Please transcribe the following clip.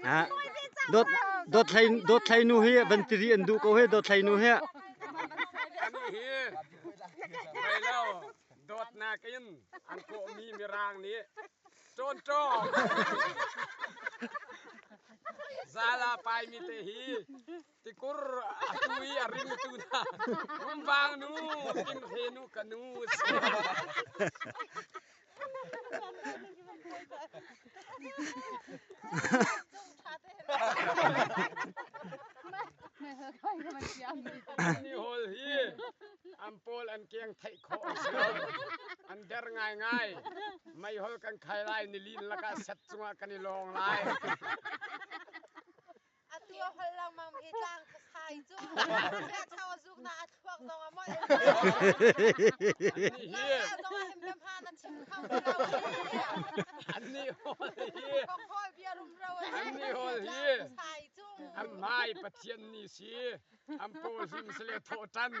Ha. Dot dot thlai dot thlai nu hi van tiri an duh ko he dot thlai nu hi. Ani hi lo dawtnak in an kawhmi mirang nih ṭawn ṭawng zala paimi te hi tikur a tu i a ringtu hna rumvang nu kimhre nu ka nu Ni hol hi an pawl an keng theih khawh a si lo. An der ngaingai. Meihol kan khai lai nilin lakah set cungah kan i lawng lai. Atu a hol lengmang mi tlang ka sai cu. Sia chau a zuk na a thluak zong a molh. Annih hi Zong a him hma na chim kho ti lo. Annih hol hi Kok bia rumro Annih hol hi sai cu. An hmai Pathian ni si an paw hlim sile thawh ṭan.